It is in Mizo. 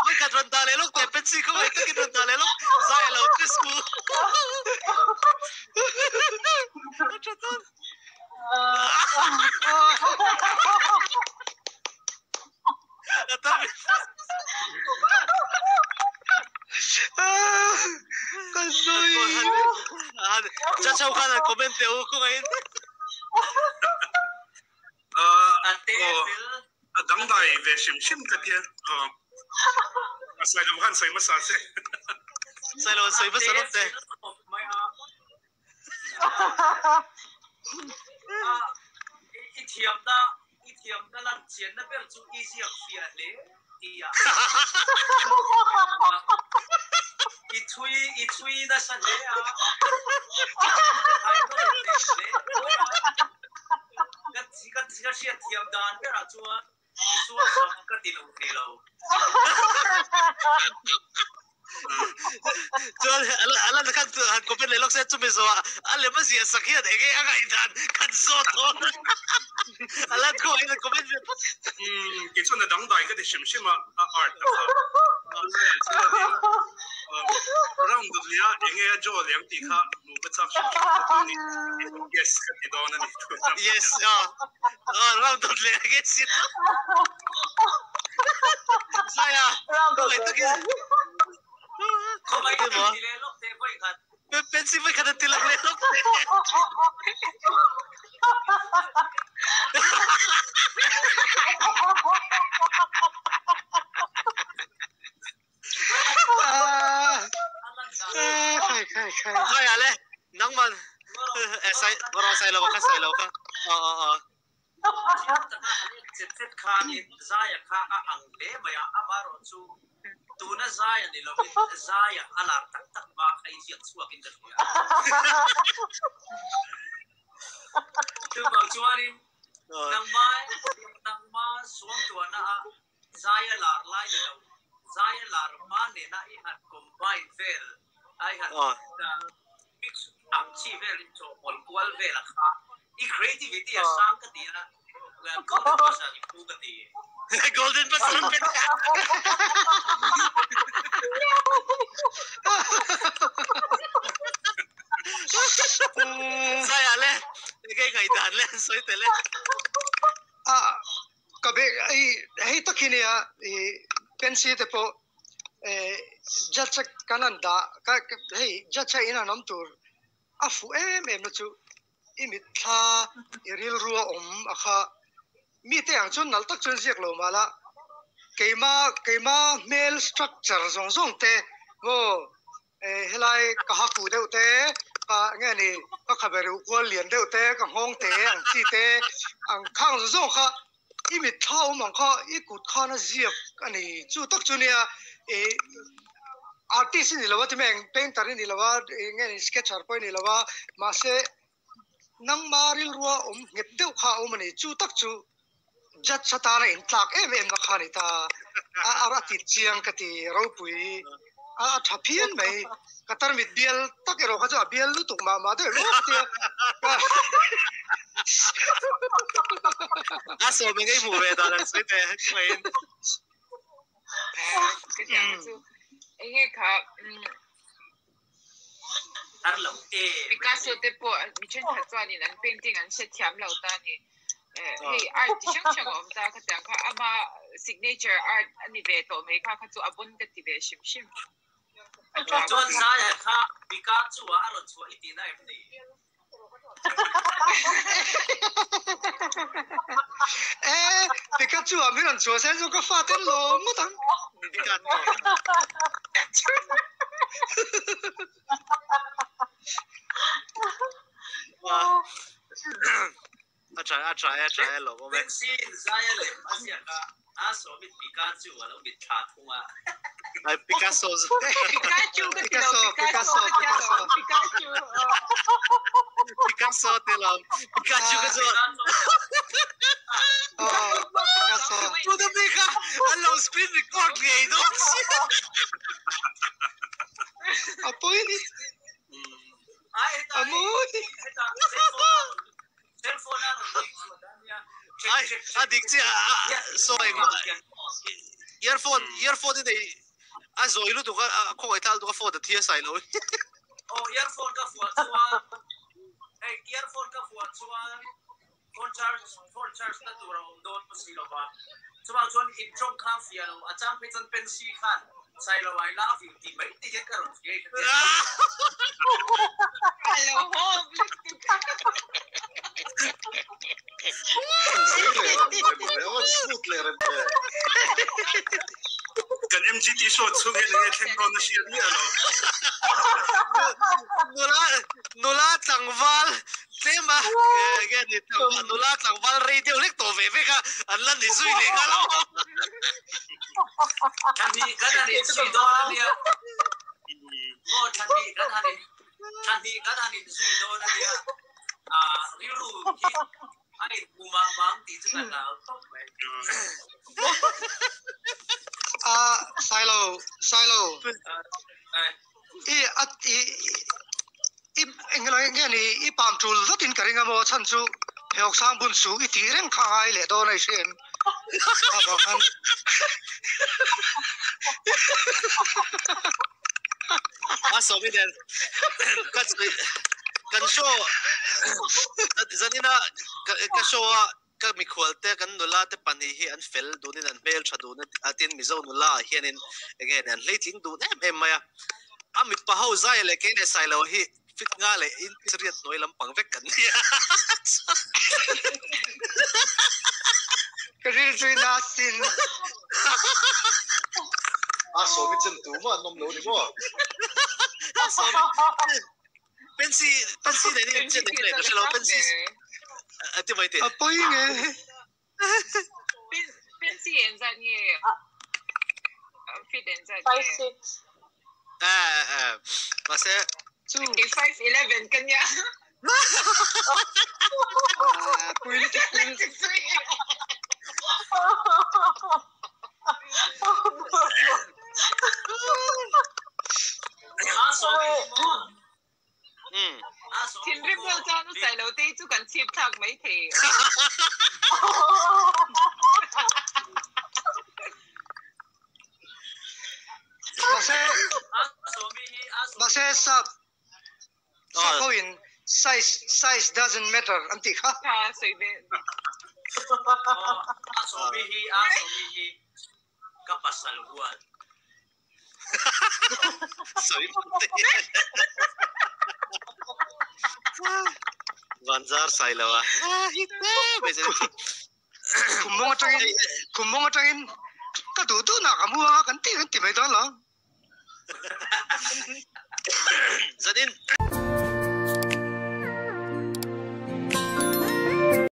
Vawikhat rawn dah leh lawk teh Patsy khaw ngaih takin rawn dah leh lawk zai a lo tle su. A tha dawn. A tam Ka sawi. Chacho khan an comment teh u khawngaihin. A dangdai ve hrim hrim ka tia. A sawi lo khan sawi hmasa se. Sawi lo sawi hmasa lawk te. I thiamna i thiamna lan chianna ber chu i ziak fiah hle tih a i chhui i chhui nasa hle a ka ka ka hriat thiam dan berah chuan i sual sam ka ti lo thei lo. Chuan a lan khan han comment leh lawk se chumi zawhah a lem a ziah sak hian enge a ngaihdan kan zawt dawn a lan khaw in a comment ve phawt. Umm kei chuan a dangdai ka ti hrim hrim a a art a kha round dawt leh a enge a jaw leh ang tih kha hmuh ka chak hrim hrim ka tu ni yes ka ti dawn a ni. Yes a round dawt leh enge zia Zaya khawngaih takin Khawngaih takin ti leh lawk teh vawi khat. Pencil vawi khat an ti lang leh lawk teh. Zaya le nangman sai sai lo kha sai lo kha. Chiang taka han en chet chet khanin Zaia kha a ang hle mai a, amaherawhchu tuna Zaia ni lovin Zaia a lar tak tak hma kha i ziak chhuakin ka hria. Chuvang chuanin nangma nangma suangtuahna a Zaia lar lai ni lo, Zaia lar hma nena i han combine vel a i han mix ang chi vel in chawhpawlh kual vel a kha i creativity a sang ka ti a, Golden Buzzer i phu ka ti. Golden Buzzer an pe thei a. Zaia le, enge ngaihdan le an sawi tel e. Ka be i hei tak hi nia i pensi te pawh judge a kan an dah ka hei judge a in an awm tur a fuh em em na chu i mitthla i rilru a awm a kha mite ang chuan nalh tak chuan ziak lo mah la keima keima hmel structure zawng zawng te maw Helai ka ha kuh deuh te, ka nge ni ka khabe reuh kual lian deuh te, ka nghawng te ang chi te ang khang zawng zawng kha i mit thla awm ang kha i kut khan a ziak a ni. Chu tak chu nia ih artist i ni lo a ti mai ang, painter i ni lo a, nge ni sketcher pawh i ni lo a, mahse nangma rilrua awm nghet deuh kha a awm a ni. Chu tak chu judge atana intlak em em na kha a ni ta. A a ti chiang ka ti ropui a a tha phian mai. Ka tarmit bial tak erawh kha chu a bial lutuk mah mah deuh emaw ka tia. A sawm eng ei hmuh ve dan an sawi teh khawngaihin. Ka tiang chu enge kha Tar lo e. Picasso te pawh mi thenkhat chuanin an painting an hre thiam lo ta a ni. Hei art chi hrang hrang a awm ta khatiang kha ama signature art a ni ve tawh mai kha kha chu a bon ka ti ve hrim hrim. Chuan Zaia kha Pikachu ah a rawn chhuah i tihna em ni? E Pikachu ah min rawn chhuah sen chu ka fa ten lo ngawt ang. A try a try a try a lawm awm e. Nancy in Zaia lem a ziak a, a sawmin Pikachu a lo mit thla thung a. Ai Picasso Pikachu ka ti lo Picasso ka ti lo Pikachu. Picasso te lo Pikachu ka chu. Picasso. Tu da mi kha an lo screen record ngei dawn si. A pawi ni. A mawi. Ai a dik chiah sawi engmah. Earphone earphone i nei a zawi lutuk a a khawngaih thlak lutuk a phone a thi a sai lo. Aw earphone ka fuah chuan hei earphone ka fuah chuan phone charge phone charge na tur a awm dawn si lo va. Chuvang chuan in tawng kha a fiah lo a chang phei chuan Pensy khan Sailo I love you tih mai te hian ka rawn hria i hre tia. A lo hawp lutuk. Kan MGT show chhung hian enge thleng dawn a hriat miah lo. Nula nula tlangval tlem a enge ni nula tlangval rei deuh hlek tawh ve vek a an la ni zui leh nghal a. Thahnih kan han inzui dawn a nia. Maw thahnih kan han in thahnih kan han inzui dawn a nia. Ah rilru hi a inhmu mah mah ang tih chu ka hlau khawp mai. Ah Sailo Sailo i a i i englo nge ni i pam tul vatin ka ring a maw chhan chu Pheiawk sang bun su i tih reng kha ngai leh dawn a i hria em? Kha vang khan. A sawmi nen ka kan show zanina ka show a ka mikhual te kan nula te pahnih hi an fel dunin an hmel tha dun a tin Mizo nula ah hianin enge an hleitling dun em em mai a a mipa ho zai leh kei leh Sailo hi Fit nga leh in riat hnuai lampang vek kan nia. Ka rilru in a sin. A sawmi chen tu maw an awm lo ni maw? Pensi pensi nei ni chen eng leh ka hre lo pensi a ti mai te. A pawi nge. Pensi eng zat nge fit eng zat nge? 5'6. Eh eh mahse chu 5'11 ka nia. Pui lutuk pui lutuk. A sawi maw? Thinrim deuh chuan u Sailo te hi chu kan chhip thlak mai thei. Mahse mahse sap sap ho in size size doesn't matter an tih kha. Tha sawi ve. A sawmi hi a sawmi hi ka pasal hual. Sawi te. Vanzar sai lo a. Khum mawng atangin khum mawng atangin ka duh duh nak a mu anga kan ti kan ti mai dawn lo. Zanin.